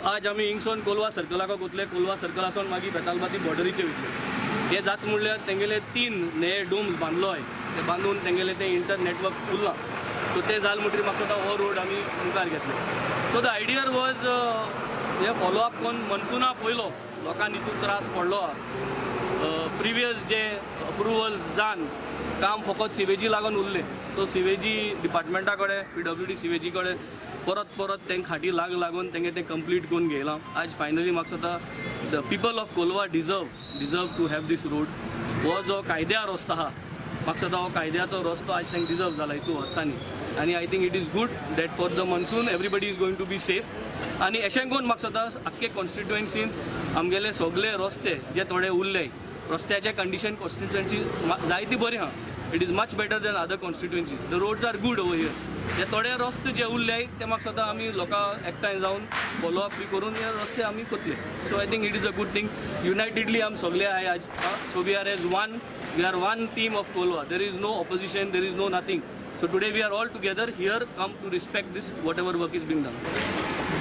आज आमी हिंगसोन कोलवा सर्कलाक वतले. कोलवा सर्कलासून मागीर बेतालबाती बॉर्डरीचे वयतले. हे जात म्हणल्यार तेंगेले तीन हे डोम्स बांदलो आहे, ते बांदून तेंगेले ते इंटर नेटवर्क उरलां. सो ते जाल म्हणटकीर म्हाका दिसता हो रोड आमी मुखार घेतले. सो the idea was हे फॉलो अप करून मनसुना पयलो लोकांक हितून त्रास पडलो आहा. प्रिवियस जे अप्रुवल्स जावन काम फकत सिवेजी लागून उरलें. सो सिवेजी डिपार्टमेंटा कडेन, पीडब्ल्यूडी सिवेजी कडेन परत परत तेंक खाटी लाग लागून तेंगे तें कंप्लीट करून घेयलां. आज फायनली म्हाका दिसता the people of Colva deserve to have this road. हो जो कायद्या रस्तो आहा, म्हाका दिसता हो कायद्याचो रस्तो आज तांकां डिजर्व जाला हितू वर्सांनी. आनी I think it is good that for the monsoon everybody is going to be safe. आनी एशें करून म्हाका दिसता आख्खे कॉन्स्टिट्युएन्सीन आमगेले सगळे रस्ते जे थोडे उरले, रस्त्याचे कंडिशन कॉन्स्टिट्युएन्सी जायती बरी आहा. It is much better than other constituencies. The roads are good over here. ते थोडे रस्ते जे उरले ते म्हाका दिसता आमी लोकां एकठांय जावन फॉलो अप बी करून हे रस्ते आमी करतले. So I think it is a good thing. Unitedly आमी सगळे आहाय आज. So we are as one, we are one team of Colva. There is no opposition, there is no nothing. So today we are all together here, come to respect this, whatever work is being done.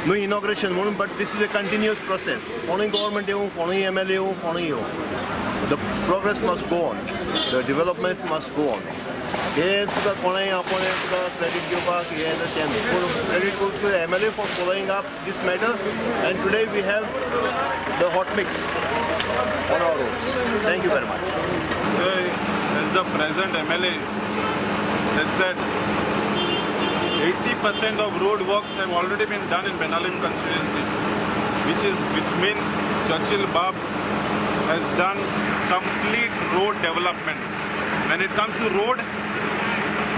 न्हू inauguration म्हणून, but this is a continuous process. कोणूय government येवं, कोणूय MLA येवं, कोणूय येवं, the progress must go on, the development must go on. हे तुका कोणाय आपण तुका क्रेडीट घेवपाक हें तें न्हू, पूण credit goes to MLA for following up this matter, and today we have the hot mix on our roads. Thank you very much. As the present MLA has said, 80% of road works have already been done in Benaulim constituency, which means Churchill Bab has done complete road development. When it comes to road,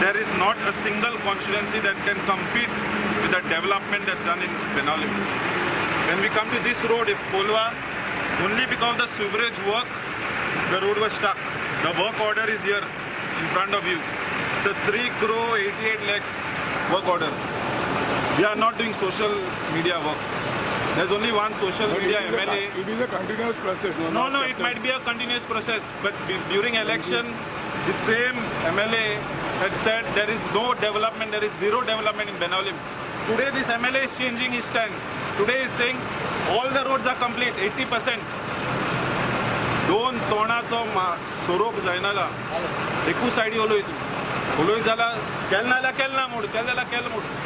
there is not a single constituency that can compete with the development that's done in Benaulim. When we come to this road, if Colva, only because of the sewerage work, the road was stuck. The work order is here in front of you. It's a 3 crore 88 lakhs work order. We are not doing social media work. There's only one social But media it is a MLA. It is a continuous process. No, it might be a continuous process, but during election, the same MLA had said there is no development, there is zero development in Benaulim. Today, this MLA is changing his stand. Today, he is saying all the roads are complete, 80%. दोन तोंडाचो सोरोप जायना. एकू सायडी उलय तूं, उलयत जाल्यार केल ना जाल्यार केल ना म्हूण, केल जाल्यार केल म्हूण.